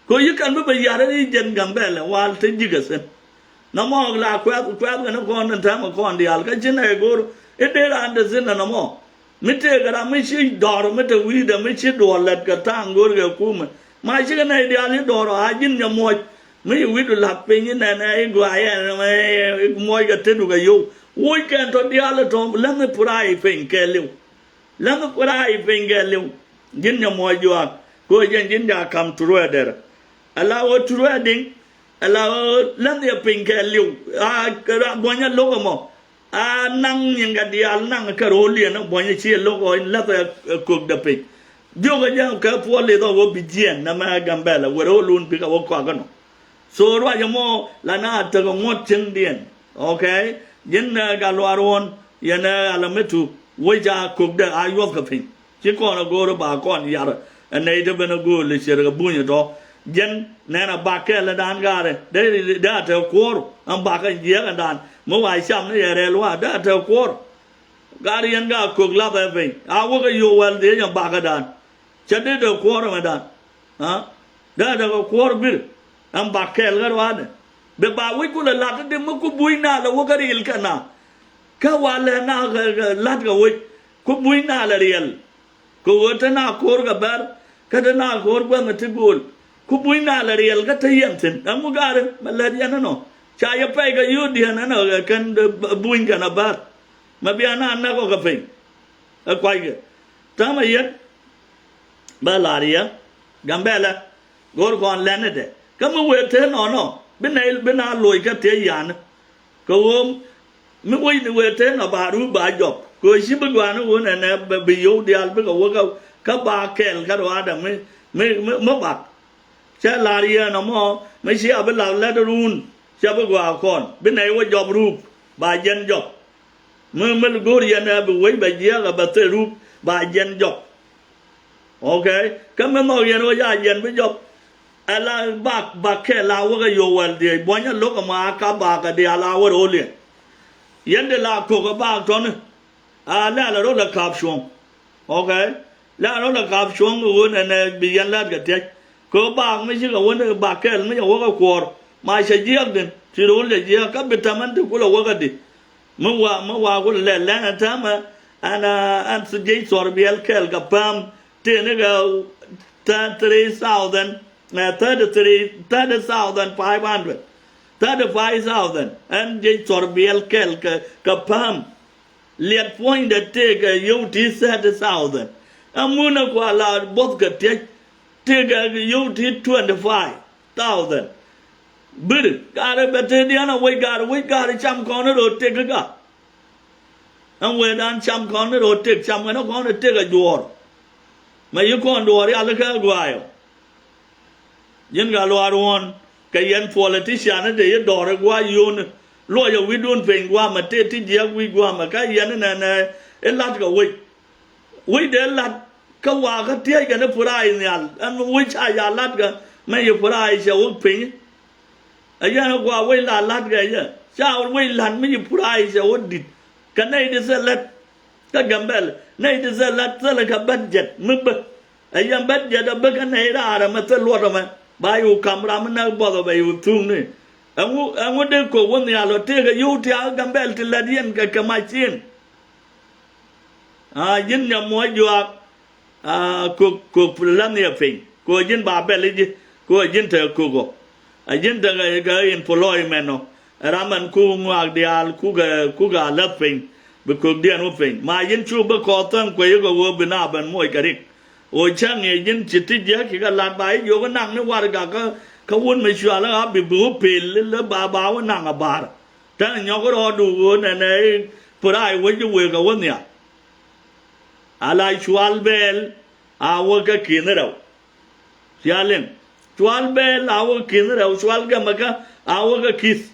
Kɛ yi kɛn bi bɛ yar ri̱c jɛn Gambɛlɛ wal te ji̱ kɛ thi̱n. Nɔmɔ la kuɛth kuɛth kɛn kɔn ni tɛmɛ kɔn diaal kä ci nɛ go̱r i̱ dee raan te thi̱n nɛ nɔmɔ. Mi tëëkɛ ram mi ci dɔr mi te wi̱i̱dɛ mi ci duɔl lɛt kɛ tha̱a̱ŋ go̱r kɛ kumɛ. Ma cikɛ nɛy diaal ci dɔr a ji̱n nyɛ muɔc. Mi ci wi̱i̱du la̱th piny inɛnɛ i̱ guayɛ i̱ muɔc kɛ tetdu kɛ yio̱w. Wuɔckɛn tɔ diaal tɔ lämi puray piny kɛɛliw. Lämi puray piny kɛɛliw. Ji̱n nyɛ muɔc juaak kɛ ɣöö jɛn ji̱n ca ka̱m turuɛɛdɛr. Ala ɣöö turuɛɛdiŋ ala ɣöö lämi piny kɛɛliw. A buɔ̱nyɛ lo̱k ɛmɔ. A naŋ nyiŋkɛ diaal naŋ kɛ ro̱o̱liɛn buɔ̱nyɛ ci lo̱k ɣɔ̱ny läthɛ. Kökdɛ piny. Jiökɛ jɛ kɛ puɔl lith ɣöö bi jiɛɛn nɛmɛ Gambɛlɛ wër ɣöö luun bikɛ wä kɔakä nɔ. So ruacɛ mɔ la na tekɛ ŋuɔ̱t cieŋdiɛn. Okay. Ji̱n ɛ gat luaar ɣɔ̱n yɛn ɛ alamitu wec ca kökdɛ a yuɔthkɛ piny. Ci kɔn a go̱o̱r ba kɔn yar ɛ nɛy te ben a go̱o̱r lɛ cier kɛ buny tɔ. Jɛn nɛn a bak kɛɛl dan gaarɛ dee a te kuɔr. Ɛn bak kɛ jiɛk ɛn dan mi wa cam ni yɛ rɛl wa dee a te kuɔr. Gaarɛ yɛn ga kök lath ɛ piny a wä kɛ yo̱o̱ wɛl dhiec ɛn bak kɛ dan. Cɛ dee te kuɔr ɛmɛ dan. Dee a te kɛ kuɔr bir ɛn bak kɛɛl kɛ ruaadɛ. Bɛ ba wi̱c kulɛ lat ti di mi ku buny na lɛ wä kɛ ril kɛ na. Kä walɛ na lat kɛ wec ku buny na lɛ riɛl. Kɛ ɣöö te na ko̱o̱r kɛ bɛr kä te na ko̱o̱r guäth mi ti go̱o̱l. Ku buny na lɛ riɛl kä te yɛn thi̱n ɛŋu gaari mɛ lät yɛn ɛnɔ. Ca yɛ pɛy kɛ yio̱o̱diɛn ɛnɔ kɛn buny kɛn a bäär. Mɛ bia na näk ɔ kɛ piny. Ɛ kuackɛ täämɛ yɛn. Bä la̱r yɛ Gambɛlɛ. Go̱o̱r kɔn lɛn ni dɛ kä mi wëë te nɔnɔ bi nɛy bi na loc kä te yan. Kɛ ɣöö mi wec ni wëë te nɔ ba rup ba jɔp kɛ ɣöö ci bi gɔaa ni ɣöö nɛnɛ bi yio̱w diaal bikɛ wä kä ba kɛl kä ruaadɛ mi mi mi bak. Cɛ la̱r yɛn ɛmɔ mi ci a bi lath lät run. Cɛ bi gɔaa kɔn bi nɛy wä jɔp rup ba jɛn jɔp. Mi mi go̱o̱r yɛn ɛ bi wec bɛ jiɛk ɛ bɛ thil rup ba jɛn jɔp. Okay. Kä mi nhɔk yɛn wä ca jɛn bi jɔp. Ɛ la bak bak kɛ la wä kɛ yo̱o̱ wɛl dhiec buɔ̱nyä lo̱k ɛmɔ a ka bak kɛ diaal a wä ro̱o̱l yɛn. Yɛn di la ko̱k ɛ bak tɔ̱ni. A lɛl ɛ ro̱l ɛ ka̱p cuɔ̱ŋ. Okay. Lɛl ɛ ro̱l ɛ ka̱p cuɔ̱ŋ ɣöö nɛnɛ bi yɛn lät kɛ thiec. Kɛ ɣöö bak mi cikɛ wä ni bak kɛl mi cɛ wä kä kuɔɔr. Ma cɛ jiääk din ci ro̱o̱l cɛ jiääk kä bi tämɛ ti kulɛ wä kä di. Mi wa mi wa kulɛ lɛ lɛn ɛ täämɛ ɛn ɛn jiec thɔr biɛl kɛl kɛ pääm. Tëë ni kɛ thirty three thousand, thirty three, thirty thousand five hundred, thirty five thousand ɛn jiec thɔr biɛl kɛl kɛ kɛ pääm. Liɛt puɔ̱nydɛ tëëkɛ yio̱w ti thirty thousand. Ɛŋu ni kua la bo̱th kɛ tiec tëëkɛ yio̱w ti twenty five thousand. Bir gaari bɛ tëëdiɛn a wec gaari wec gaari cam kɔn ni ro̱o̱ tëk kä. Ɛn wecdan cam kɔn ni ro̱o̱ tëk cam kɛn kɔn ni tëk a juɔɔr. Mɛ yi kɔn duɔɔr yal kä gua̱a̱yɔ. Ji̱n ka luaar ɣɔ̱n kɛ yɛn politician ni dee yi dɔɔr i̱ gua̱a̱ yio̱o̱ni. Luɔcɛ wi̱cdun piny gua̱a̱mɛ tëë ti jiäk wi̱c gua̱a̱mɛ kä yɛn inɛnɛ i̱ la̱t kɛ wec. Wec dee la̱t kä wakä tiɛɛc kɛn i̱ puray nhial ɛn wec ca ya la̱t kɛ mɛ yi puray cɛ wä piny. Ɛ yɛn i̱ gua̱a̱ wec la la̱t kɛ yɛ ca wec la̱t mi yi puray cɛ wä di̱t. Kɛ nɛy di thil lät kä Gambɛl nɛy di thil lät thil kɛ bät jɛt mi bä. Ɛ yɛn bät jɛt ɛ bä kä nɛy raar ɛmɛ thil luɔt ɛmɛ ba yɛ wä ka̱m ram mi näk buɔth ɛ bɛ yɛ wä thuŋni. Ɛŋu ɛŋu dee kok wä nhial ɔ tëëkɛ yio̱w tiakä Gambɛl ti lät yɛn kɛ kɛ mac thi̱n. A ji̱n nyɛ muɔc juaak. A kök kök la nhiɛ piny kɛ ɣöö ji̱n ba bɛl i̱ ji̱ kɛ ɣöö ji̱n tekɛ kök ɔ. A ji̱n tekɛ kɛ employment ɔ. Ɛ ram ɛn kuk ŋuak diaal kukɛ kukɛ a läth piny bi kökdiɛn wä piny ma ji̱n cu bi kɔɔth thäŋ kuec kɛ ɣöö bi na ben moc kɛ rik. Ɣöö cäŋ i̱ ji̱n ci ti jiäk ci kɛ lat ba i̱ jiök i̱ naŋ ni warɛga kä kä wut mi cual i̱ ɣä bi bi wä pel i̱ lä ba ba wä naŋ a ba̱a̱r. Täŋ nyɔk rɔɔdu ɣöö nɛnɛ i̱ puray wec i̱ wëë kɛ wä nhial. Ala cual bɛɛl a wä kä ki̱n rɛw. Cia liŋ cual bɛɛl a wä kä ki̱n rɛw cual gɛmɛ kä a wä kä ki̱th.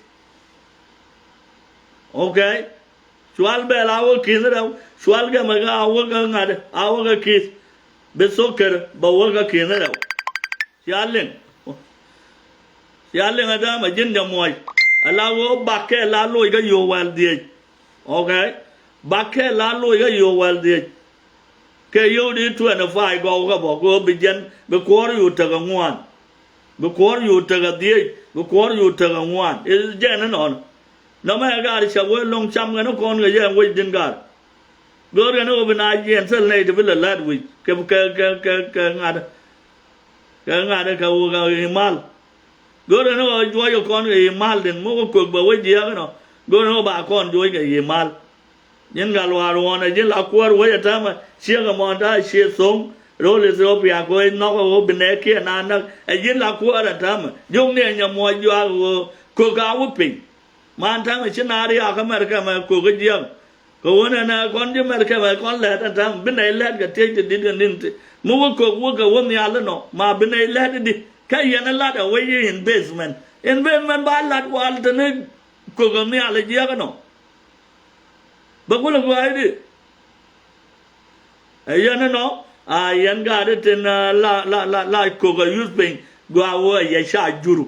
Okay. Cual bɛɛl a wä kä ki̱n rɛw cual gɛmɛ kä a wä kä ŋa̱t a wä kä ki̱th. Bi thok kër bɛ wä kä ki̱n rɛw. Cia liŋ. Cia liŋ ɛ dämɛ ji̱n jɛ muɔc. Ala wä bak kɛ la loc kä yio̱w wäl dhiec. Okay. Bak kɛ la loc kä yio̱w wäl dhiec. Kɛ yio̱w di twenty five gɔw kä bɔ kɛ ɣöö bi jiɛn bi kuɔ̱r yio̱w tek aŋuan. Bi kuɔ̱r yio̱w tek adhiec bi kuɔ̱r yio̱w tek aŋuan i̱ jɛn inɔn. Nɔmɛ ɛ gaar cak wee lo̱ŋ cam kɛn kɔn kɛ yɛ ɛn wec din gaar. Go̱o̱r kɛn ɣöö bi na jiɛn thil nɛy ti bi lɛ la̱t wi̱c kɛ kɛ kɛ kɛ kɛ ŋa̱t. Kɛ ŋa̱t kɛ wä kɛ i̱ mal. Go̱o̱r kɛn ɣöö juɔc kɛ kɔn kɛ i̱ mal din muk kɛ kök bɛ wä jiääk inɔ. Go̱o̱r kɛn ɣöö ba kɔn juɔc kɛ i̱ mal. Ji̱n gal wa̱a̱r ɣɔ̱n ɛ ji̱n la kuäär wec ɛ täämɛ ciek ɛmɔ ta̱a̱ cie thoŋ. Ro̱l Ithiopia kɛ wec nhɔk ɛ ɣöö bi nɛɛkiɛn a näk ɛ ji̱n la kuäär ɛ täämɛ jiök ni ɛ nyɛ muɔc juaak ɛ ɣöö kök a wä piny. Man täämɛ ci naar yak kä Mɛrkɛ mɛ kök kä jiäk. Kɛ ɣöö nɛnɛ kɔn ji̱ Mɛrkɛ mɛ kɔn lɛt ɛn täämɛ bi nɛy lɛt kɛ tiec ti di̱t kɛ ni̱n ti mi wä kök wä kɛ wä nhial inɔ ma bi nɛy lɛt i̱di. Kä yɛn ilat ɛ wec i̱ investment investment ba lat wal te ni kök ɛ nhial ɛ jiäk inɔ. Bä kulɛ gua̱a̱cdi. Ɛ yɛn inɔ a yɛn gaat itin la la la la kök a yuth piny. Gua wä yɛ ca jur.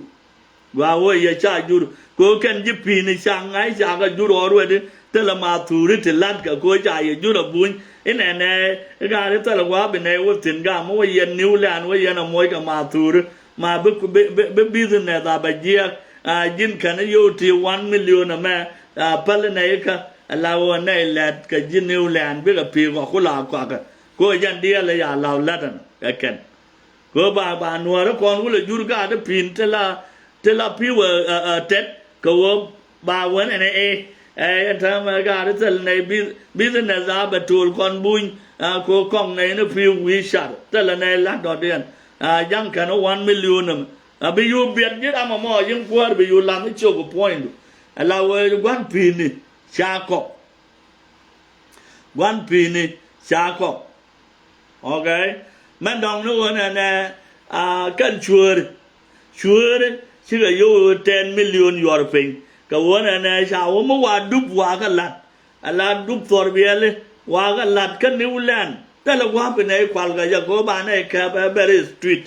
Gua wä yɛ ca jur. Kɛ ɣöö kɛn ji̱ pi̱i̱ni ca ŋa̱c ca kɛ jur already. Thilɛ ma thuuri ti la̱tkɛ kɛ ɣöö ca yɛ jur a buny. Inɛnɛ i̱ gaat i̱ thilɛ gua bi nɛy wä thi̱n gam wä yɛn New Land wä yɛn a moc kɛ ma thuuri. Ma bi bi bi business a bɛ jiɛɛk. A ji̱n kɛn i̱ yio̱w ti one million ɛmɛ. A päl inɛ ikä ala ɣöö nɛy lɛt kɛ ji̱ New Land bikɛ pi̱i̱ kɔ kula kɔakɛ. Kɛ ɣöö jɛn diɛɛl i̱ ya law lät ɛn kɛ kɛn. Kɛ ɣöö ba ba nuääri kɔn wulɛ jur gaat i̱ pi̱i̱n ti la ti la pi̱i̱ wä ɛ ɛ tɛt kɛ ɣöö ba wän ɛn ɛ ɛ ɛn täämɛ gaat i̱ thil nɛy business a bɛ to̱o̱l kɔn buny. A kɛ ɣöö kɔŋ nɛy ni pi̱i̱ wi̱i̱ car thilɛ nɛy la̱t dɔ̱diɛn. A ja̱ŋ kɛn i̱ one million ɛmɛ. A bi yuu biɛt ji̱ ram ɛmɔ a yi̱ŋ kuäär bi yuu lam i̱ ciök i̱ puɔ̱nydu. Ala wee gua̱n pi̱i̱ni ca kɔk. Gua̱n pi̱i̱ni ca kɔk. Okay. Mɛn dɔ̱ŋ ni ɣöö nɛnɛ a kɛn cueeri. Cueeri cikɛ yio̱w ɣöö ten million yuɔr piny kɛ ɣöö nɛnɛ ca wä mi wa dup wa kɛ la̱t. Ala dup thɔr biɛli wakä lat kä New Land. Thilɛ gua̱a̱p inɛ i̱ kual kɛ jɛ go̱o̱r banɛ i̱ kɛp ɛ bɛr i̱ street.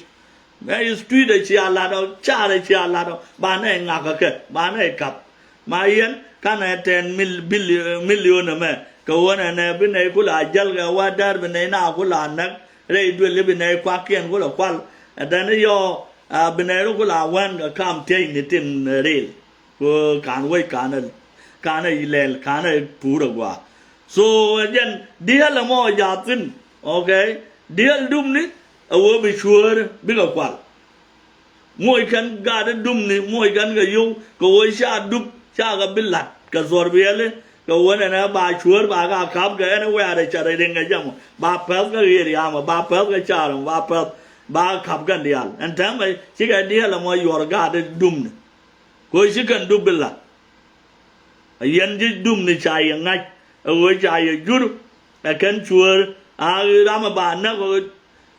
Mɛ i̱ street ɛ cia lat ɔ car ɛ cia lat ɔ banɛ i̱ ŋak kɛ kɛ banɛ i̱ kap. Ma yɛn kanɛ tɛn million ɛmɛ kɛ ɣöö nɛ nɛ bi nɛ i̱ kula jäl kɛ wa däär bi nɛ i̱ na kula näk. Rɛy duël i̱ bi nɛ i̱ kuakiɛn kulɛ kual. Ɛ dɛn i̱ yɔ a bi nɛy rɔ ku la wän kɛ kam tieyni tin ril. Ku kan wec kan ɛ kan ɛ lɛl kan ɛ pur ɛ gua. So ɛ jɛn di̱el ɛmɔ jathin. Okay. Di̱el dumni ɛ wee bi cueer bikɛ kual. Muɔc kɛn gaat ɛ dumni muɔc kɛn kɛ yio̱w kɛ wee ca dup ca kɛ bi la̱t kɛ thuɔr biɛli. Kɛ wee nɛnɛ ba cueer ba ka kap kɛ ɛn wɛ̈ɛ̈r ɛ cɛ rɛ riŋ kɛ jɛ mɔ ba pɛth kɛ ɣier yamɔ ba pɛth kɛ carɛ mɔ ba pɛth ba kap kɛn diaal ɛn tɛmɛ cikɛ diɛl ɛmɔ yuɔr gaat ɛ dumni. Kɛ wee ci kɛn dup bi la̱t. A yɛn ji̱ dumni ca yɛ ŋa̱c ɛ ɣöö ca yɛ jur. Ɛ kɛn cueer a ram ɛ ba näk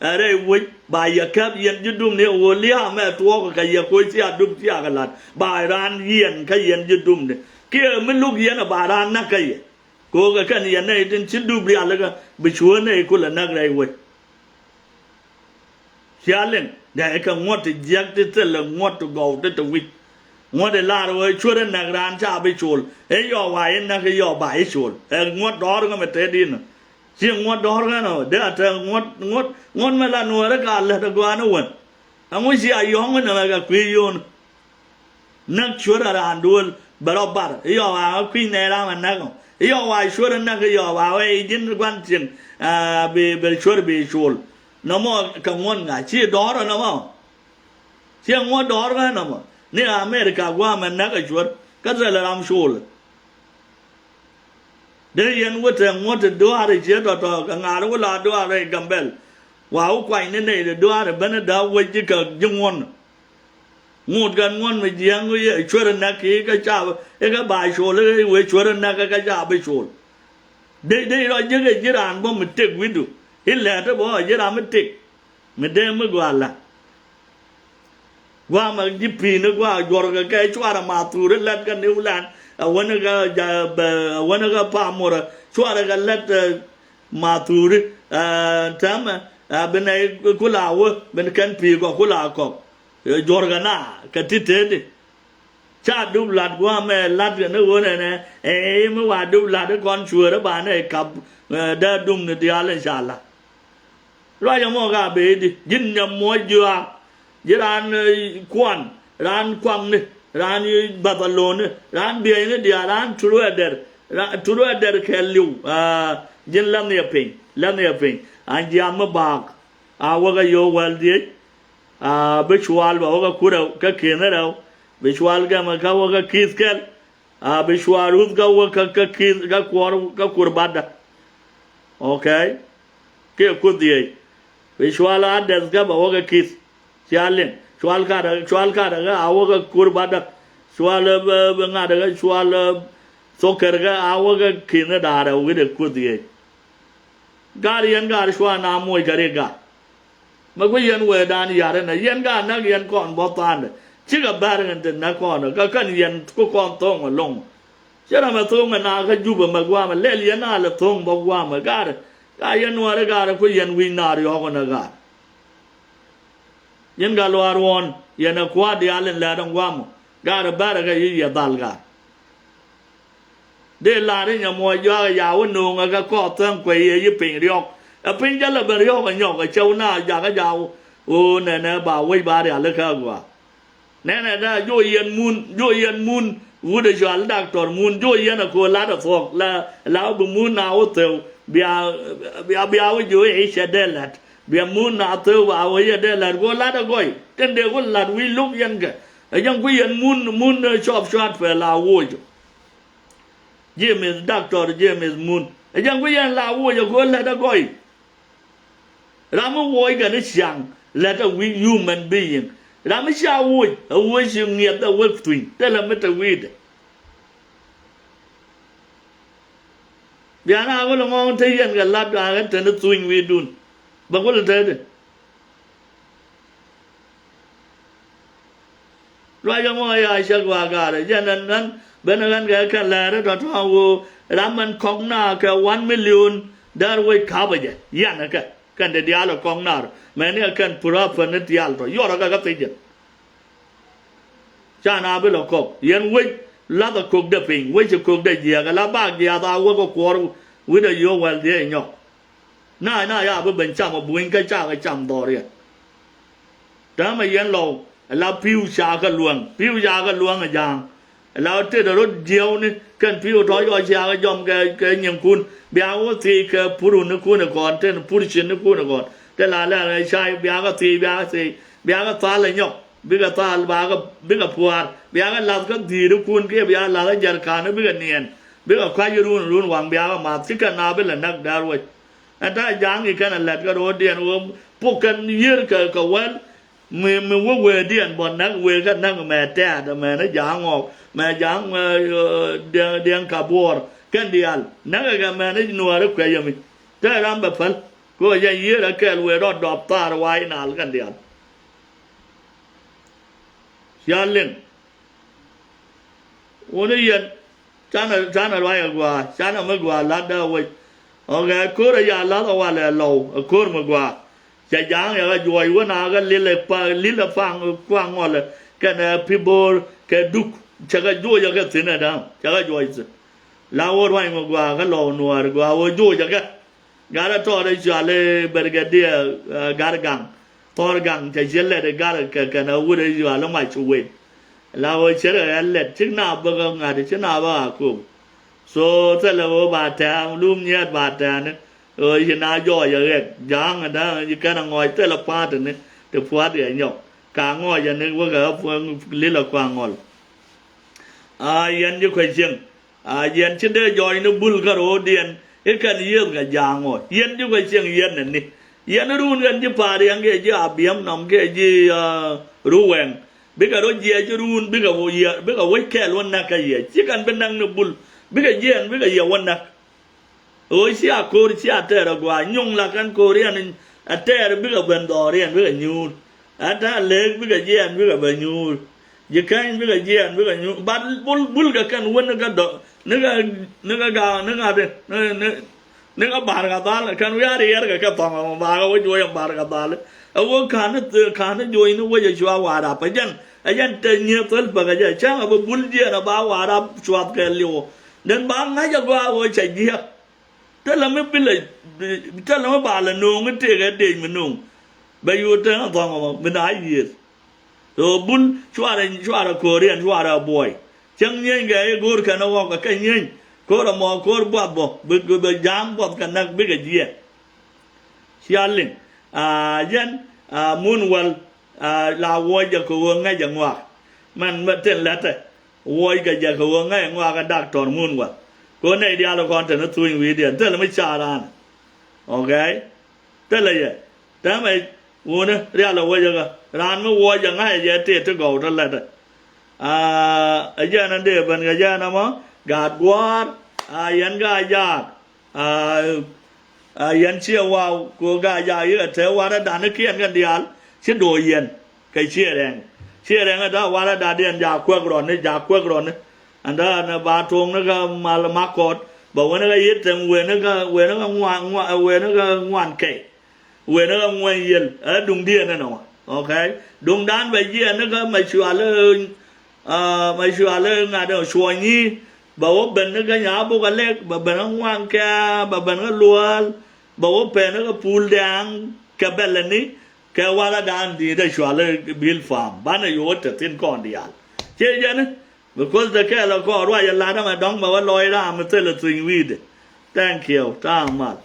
ɛ rɛy wec ba yɛ käp yɛn ji̱ dumni ɛ ɣöö lia̱a̱ mɛ tuɔɔk kɛ yɛ koc thia dup thia kɛ la̱t ba raan yiɛn kä yɛn ji̱ dumni. Kiɛ mi luk yɛn ɛ ba raan näk kä yɛ. Ko̱o̱k ɛ kɛn yɛn nɛy tin ci dup rialikä bi cueer nɛy kulɛ näk rɛy wec. Cia liŋ dee kɛ ŋuɔ̱t ti jiäk ti thilɛ ŋuɔ̱t ti gɔw ti ti wi̱c. Ŋuɔ̱t i̱ lar ɣöö cueer in näk raan ca bi col i̱ yɔw wa i̱ näk i̱ yɔw ba i̱ col ɛ ŋuɔ̱t dɔ̱ɔ̱r ŋämɛ tëëd inɔ. Ci ŋuɔ̱t dɔ̱ɔ̱r ŋän ɔ dee a te ŋuɔ̱t ŋuɔ̱t ŋuɔ̱t mɛ la nuɔ̱ɔ̱rä ka lät ɛ gɔaa ni wän. Ɛŋu ci a yɔ̱ŋ inɔ mɛ kɛ kui̱ yo̱o̱n. Näk cueer a raan duël bɛ rɔ bar i̱ yɔw a ɣä kui̱ nɛy ram a näk ɔ i̱ yɔw a cueer a näk i̱ yɔw a wee i̱ ji̱n gua̱n cieŋ. Bi bɛ cueer bi col. Nɔmɔ kɛ ŋuɔ̱t ŋa ci dɔ̱ɔ̱r ɔ nɔmɔ. Ciɛ ŋuɔ̱t dɔ̱ɔ̱r kä nɔmɔ ni America gua̱a̱mɛ näk a cuäär kä thilɛ ram cool. Dee yɛn wä te ŋuɔ̱t ti duaar i̱ ciɛ tɔ̱tɔ̱ kɛ ŋa̱r wä la duaar rɛy Gambɛl. Wa wä kuany ni nɛy ti duaar i̱ ben i̱ da̱a̱ wec ji̱ kɛ ji̱ ŋuɔ̱n. Ŋot kɛn ŋuɔ̱n mi jiääŋ wä yɛ cuäär i̱ näk i̱ kä ca i̱ kä ba cool i̱ wee cuäär i̱ näk i̱ kä ca bi cool. Dee dee rɔ jiäk i̱ ji̱ raan bä mi tëk wi̱du i̱ lɛ̈t i̱ bä ji̱ ram mi tëk. Mi dee mi gɔaa la. Gua̱a̱mɛ ji̱ pi̱i̱ni gua̱a̱ juɔrkɛ kɛ cuarɛ ma thuri lɛt kä New Land. Ɛ wäni kä ja bɛ ɛ wäni kä pamurɛ cuarɛ kɛ lɛt ma thuri. Täämɛ ɛ bi nɛy kula wä bi kɛn pi̱i̱ kɔ kula kɔk. Juɔrkɛ na kɛ ti tëëdi. Ca dup lat gua̱a̱mɛ lat kɛ ni ɣöö nɛnɛ ɛ mi wa dup lat kɔn cueerä banɛ kap. Dee dum ni diaal in ca lat. Ruac ɛmɔ ka bee di ji̱n nyɛ muɔc juaak. Ji̱ raan kuan raan kuaŋni raan bathaloni raan biɛyni diaal raan turu ɛ dɛr. Turu ɛ dɛr kɛ li̱w. Ji̱n länh yɛ piny länh yɛ piny. An jiath mi baak a wäkä yo̱o̱k wäl dhiec. A bi cual bɛ wäkä kurɛ kä ki̱n rɛw. Bi cual gɛmɛ kä wäkä ki̱th kɛl. A bi cual ruth kä wäkä kä ki̱th kä kuɔr kä kur batdä. Okay. Kiɛ kuth dhiec. Bi cual a dɛth kä bɛ wäkä ki̱th. Cia liŋ cual ka̱rä cual ka̱rä kä a wäkä kur batdä. Cual bi ŋa̱t kä cual thok kɛr kä a wäkä ki̱n da̱rɛ wi̱dɛ kuth dhiec. Gaar yɛn gaar cua na moc kɛ rik gaar. Mɛ ku yɛn wee dan yar inɛ yɛn gaar näk yɛn kɔn bɔ tha̱a̱ndɛ cikɛ bär in te näk kɔn kä kɛn yɛn ku kɔn thoŋ ɛlɔŋ. Cɛ ram ɛ thoŋ ɛ na kä jupɛ mɛ guamɛ lɛl yɛn na lɛ thoŋ bɔ guamɛ gaar. Gaar yɛn nuäärɛ gaar ku yɛn wi̱c na riɔ̱k inɛ gaar. Yɛn gaar luaar ruɔ̱ɔ̱n yɛn ɛ kua̱r diaal in lɛt in guamɛ gaar ɛ bär ɛ kɛ yic yɛ dhal gaar. Dee lar i̱ nyɛ muɔc jɔak ɛ ya wä no̱o̱ŋ ɛ kɛ kɔɔth thäŋ kuec yɛ yi piny riɔ̱k. Ɛ piny jälɛ ben riɔ̱k ɛ nyɔk ɛ cɛw na jakä jaw. Ɣöö nɛnɛ ba wec ba rial ikä gɔaa. Nɛnɛ dee a joc yɛn mun joc yɛn mun. Wut ɛ cɔal i̱ daktɔr mun joc yɛn ɛ köö lat ɛ thuɔ̱k la la wä bi mun na wä theu. Bia bia bia wä joc ɛ i̱ cɛ dee la̱t bia mun na theu ba wä yɛ dee la̱t kö lat ɛ gɔy. Tin dee wä la̱t wi̱i̱ lo̱k yɛn kɛ ɛ jɛn ku yɛn mun mun ɛ cɔp cuat pɛ la woc. James, Doctor James Mun. Ɛ jɛn ku yɛn la woc ɛ go̱o̱r lät ɛ gɔy. Ram mi woc kɛn i̱ ciaŋ lät ɛ wi̱i̱ human being. Ram mi cia woc ɛ woc ci ŋiɛth ɛ wek thuny thilɛ mi te wi̱i̱dɛ. Bia na ɣöl ŋɔ̱ɔ̱ŋ te yɛn kɛ lat a ɣän te ni thuny wi̱i̱dun. Bɛ go̱l te di. Ruac ɛmɔ ya cäk wa gaarɛ jɛn ɛn ɛn ben ɛ ɣän kɛ kɛn lɛɛri tɔ̱tɔ̱ ɣöö ram ɛn kɔk na kɛ one million däär wec ka̱pä jɛ yan ɛ kɛ kɛn te diaal ɛ kɔk naar mɛni ɛ kɛn pur a pän ni diaal tɔ yɔr ɛ kɛ kɛ thic jɛ. Ca na bi lɛ kɔk yɛn wec lath ɛ kökdɛ piny wec ɛ kökdɛ jiɛɛk ɛ la bak jiaath a wäk ɛ kuɔr wi̱cdɛ yio̱o̱k wäl dhiec ɛ nyɔk. Na na ya bi ben cam a buny kä cakɛ cam dhɔriɛn. Täämɛ yɛn Lɔw, ala pi̱w ca kɛ luäŋ, pi̱w ca kɛ luäŋ ɛ Ja̱a̱ŋ. Ala tet rot jiɛwni kɛn pi̱w tɔ̱ yɔ ca kɛ jɔm kɛ, kɛ nyiŋkun. Bia wä thiec kɛ purun ni kun ɛ kɔn, ten purcin ni kun ɛ kɔn. Te la lɛ ca bia kɛ thiec, bia kɛ thiec, bia kɛ thal ɛ nyɔk. Bikɛ thal, bia kɛ, bikɛ pua̱a̱r, bia kɛ lath kä dhi̱i̱rikun kiɛ bia lath kä jɛrkan, bikɛ niɛn, bikɛ kua̱c run, run waŋ bia kɛ math, ci kɛn na bi lɛ näk däär wec. Ɛn ta̱a̱ Ja̱a̱ŋ i̱ kɛn ɛ lɛt kä ro̱o̱diɛn ɣöö pok kɛn yiër kɛ, kɛ wäl. Mi, mi wä wëëdiɛn bɔ näk wëë kä näk mɛ tɛ̈t mɛn i̱ Ja̱a̱ŋ ɔ, mɛ Ja̱a̱ŋ, ɛ, ɛ, diɛŋ, diɛŋ ka buɔɔr kɛn diaal näk ɛ kɛ mɛn i̱ nuäär i̱ kuɛc ɛmi. Te ram bɛ päl kɛ ɣöö jɛ yiër ɛ kɛɛl wëë rɔ dɔp thaar wa̱i̱ naal kɛn diaal. Cia liŋ. Wuni yɛn canɛ, canɛ ruac ɛ gua̱a̱, canɛ mi gua̱a̱ la̱t dee wec. Ɔkɛ ko̱r ɛ ya la̱th ɛ walɛ Lɔw ɛ ko̱r mi gua̱a̱. Cɛ Ja̱a̱ŋ yɛ kɛ juɔc wä na kɛ lil ɛ pa, lil ɛ paŋ kuaŋ ŋɔlɛ kɛnɛ pi̱ bo̱o̱r kɛ duk. Cɛ kɛ juɔc ɛ kɛ thi̱n ɛ da̱a̱ŋ, cɛ kɛ juɔc thi̱n. La wä ruac mi gua̱a̱ kä Lɔw nuäär gua̱a̱ wä juɔc ɛ kɛ. Gat ɛ tɔɔt ɛ cual i̱ Brigadier, ɛ, Gat Gaŋ. Thɔɔr Gaŋ cɛ ciɛ lɛt i̱ gat kɛ kɛn ɛ wut ɛ cual i̱ Mac Cuwet. La ɣöö cɛ rɛ ɛ lɛt cik na bäkɛ ŋa̱t ci na bä a kop. So thilɛ ɣöö ba tɛ̈ɛ̈n lum nyiɛɛt ba tɛ̈ɛ̈n i̱ ɣöö ci na jɔɔc ɛ ɣɛk Ja̱a̱ŋ ɛ da̱a̱ŋ ci kɛn ɛ ŋɔɔc thilɛ pa̱a̱t tini ti pua̱t yɛ nyɔk. Ka ŋɔɔc ɛ ni wekɛ ɣä puɔ̱ŋ lilɛ kua̱ŋ ŋɔl. A yɛn ji̱ kuec cieŋ. A yɛn ci dee jɔɔc ni Bul kä ro̱o̱diɛn i̱ kɛn yiëëth kɛ Ja̱a̱ŋ ɔ. Yɛn ji̱ kuec cieŋ yɛn ni ni. Yɛn run kɛn ji̱ pa̱a̱r yɛn kiɛ ji̱ Abiɛm nɔm kiɛ ji̱, a, Ruwɛŋ. Bikɛ rɔ jiɛc ci run bikɛ wä yɛ, bikɛ wec kɛɛl wä näk kä yɛ. Ci kɛn bi näk ni Bul. Bikɛ jiɛn bikɛ yɛ wä näk. Ɣöö cia ko̱r cia tɛɛr agua nyuŋ la kɛn ko̱r yɛn a tɛɛr bikɛ ben dhɔriɛn bikɛ nyuur. Ɛ ta̱a̱ lek bikɛ jiɛɛn bikɛ ben nyuur. Ji̱ kɛny bikɛ jiɛɛn bikɛ nyuur. But Bul, Bul kɛ kɛn wä ni kä dɔ̱ ni kä, ni kä gaak ni kä di ni, ni, ni kä Bar kɛ Dhal kɛn wi̱i̱ a riɛɛr kɛ kɛ thɔŋ ɛmɔ ba kɛ wä juɔc ɛn Bar kɛ Dhal. Ɛ wä ka̱n ni, ka̱n ni juɔc ni wec ɛ cua Warap ɛ jɛn. Ɛ jɛn te nyieth thil bäkɛ jɛ cäŋ ɛ bä Bul jiɛɛn ɛ ba Warap cuath kɛ liwɔ. Nɛn ba ŋa̱c agua ɣöö cɛ jiäk. Thilɛ mi bi lɛ, thilɛ mi ba lɛ no̱o̱ŋ i̱ tëëkɛ dec mi no̱o̱ŋ. Bɛ yo̱o̱ te ŋa dhɔ̱ŋ ɔ mi na yiëëth. Ɣöö Bul cuarɛ, cuarɛ ko̱riɛn cuarɛ buɔy. Cäŋ nyieny kɛ i̱ go̱o̱r kɛn ɛ ɣɔk kɛ kɛ nyieny. Ko̱r ɛmɔ ko̱r buath bɔ bi, bi, bi ja̱a̱ŋ buɔth kɛ näk bikɛ jiɛɛn. Cia liŋ a yɛn a mun wäl a la wuɔc jɛ kɛ ɣöö ŋäc jɛ ŋɔak. Mɛn mɛ tin lɛtɛ wuɔc kɛ jɛ kɛ ɣöö ŋäc jɛ ŋɔak ɛ dak tɔr mun wäl. Kɛ ɣöö nɛy diaal kɔn te ni thuny wi̱i̱diɛn thilɛ mi ca raan. Okay. Thilɛ yɛ täämɛ wuni rial ɛ wec ɛ kä raan mi wuɔc jɛ ŋäc jɛ ti ti gɔw ti lɛtɛ. A ɛ jɛn ɛn dee ben kɛ jɛn ɛmɔ gaat gua̱a̱r a yɛn gaa jaak. A, a yɛn ciɛ waw kɛ ɣöö gaa jaak yikɛ te warädan ni kiɛn kɛn diaal ci do̱o̱ yɛn kɛ ciɛ rɛŋ. Ciɛ rɛŋ ɛ da̱a̱ warädan diɛn jaak kuäk rɔni jaak kuäk rɔni. Ɛn da̱a̱ ni ba to̱o̱ŋ ni kä mal makɔt bɛ wen kä yi̱t thi̱n wen kä, wen kä ŋuan, ŋuan, wen kä ŋuan kɛy. Wen kä ŋuan yiël ɛ duŋdiɛn ɛn ɔ. Okay. Duŋdan bɛ jiɛn ni kä mɛ cual ɛ, a, mɛ cual ɛ ŋa̱t ɛ cuɔ̱ny i̱ bɛ wä ben ni kä Nyabuk ɛ lɛk bɛ ben kä ŋuan kɛ bɛ ben kä luäl bɛ wä pɛn ni kä pul dɛ̈ɛ̈ŋ kɛ bɛlɛ ni kɛ warädan di̱i̱t ɛ cual ɛ bil pam banɛ yo̱o̱ te thi̱n kɔn diaal. Ciɛ jɛn i̱ because te kɛɛl ɛ kɔn ruac ɛ lat ɛmɛ dɔ̱ŋ bɛ wä lɔc ram mi thilɛ thuny wi̱i̱dɛ. Thank you. Ta̱a̱ŋ mal.